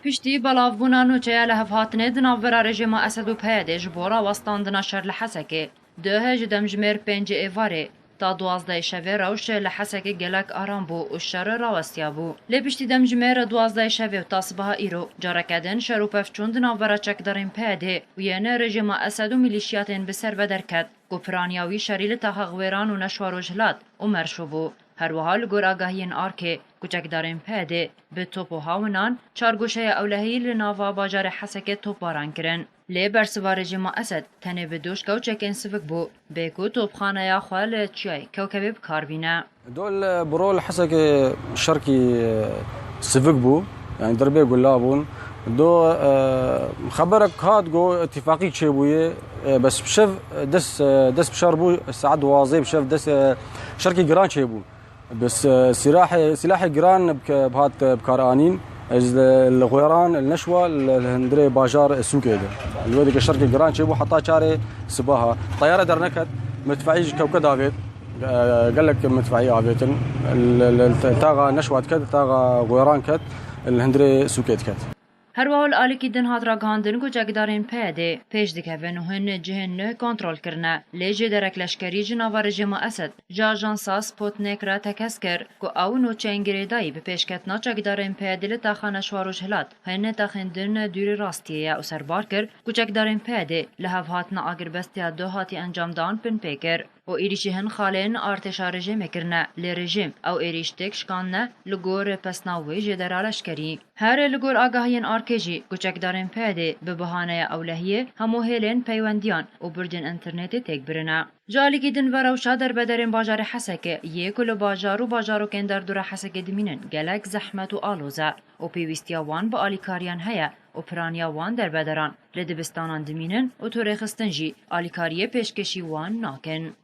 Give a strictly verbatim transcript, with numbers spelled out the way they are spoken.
Piştî belavbûna nûçeya lihevhatinê di navbera rejîma Esed û P Y D'ê ji bo rawestandina şer li Hesekê, duh ji demjimêr pêncê êvarê ta duwazdehê şevê rewş li Hesekê gelek aram bû û şer rawestiya bû. Lê piştî demjimêr duwazdehê şevê û ta sibaha îro careke din şer û pevçûn di navbera çekdarên P Y D'ê û yên rejîma Esed û milîşiyatên bi ser ve derket ku piraniya wî şerî li taxa Xwêran û Neşwa Rojhilat û Merşo bû. Her wiha li gor agahiyên arkê, ku çekdarên P Y D'ê bi top û hawinan çar goşeya ewlehiyî li nava bajarê Hesekê topbaran kirin. Lê bersiva rejîma Esed tenê bi doşka û çekên sivik bû, bê ku topxaneya xwe li çiyayê Kewkebê bi kar bîne. Do li, bi rol Hesekê şerkî, e, sivik bû, yani derbê gula bûn. Do, e, xeberek hat go îtîfaqî çêbûye, e, bes bi şev dest, e, dest bi şer bû, saet duwazdeh bi şev dest, e, şerkî giran çêbû. Bi s-, sîrahê, sîlahê giran bi ke-, bi hat, e, bi kar anîn. Ez li, li Xwêran, li Neşwa, li, li hundirê bajar, e, sûkê de. Li wê dike şerkê giran çêbû heta çarê sibaha. Teyare derneket, midfeî ji kewke davêt. E, gelek midfeî avêtin. Li, li, li taxa Neşwa diket, taxa Xwêran ket, li hundirê sûkê diket. Her wiha li alîkî din hat ragihandin ku çekdarên P Y D'ê pêş dikevin û hin cihên nû kontrol kirine. Lê jêderek leşkerî ji nava rejîma Esed ji ajansa Sputnik re tekez kir ku ew nûçeyên girêdayî bi pêşketina çekdarên P Y D'ê li taxa Neşwa Rojhilat hin taxên din dûrî rastiyê ye û serbar kir ku çekdarên P Y D'ê lihevhatina agirbestiya duh hatî encamdan bin pê kir. û êrîşî hin xalên artêşa rejîmê kirine, lê rejîm ew êrîş têk şikandine li gor pesna wê jêdera leşkerî. Her li gor agahiyên arkê jî, ku çekdarên P Y D'ê bi bahaneya ewlehiyê hemû hêlên peywendiyan û burcên înternetê têk birine. Ji alîkî din ve rewşa derbederên bajarê Hesekê yê ku li bajar û bajarokên derdora Hesekê dimînin gelek zehmet û aloz e û pêwîstiya wan bi alîkariyan heye û piraniya wan derbederan li dibistanan dimînin û tu rêxistin jî alîkariyê pêşkêşî wan nakin.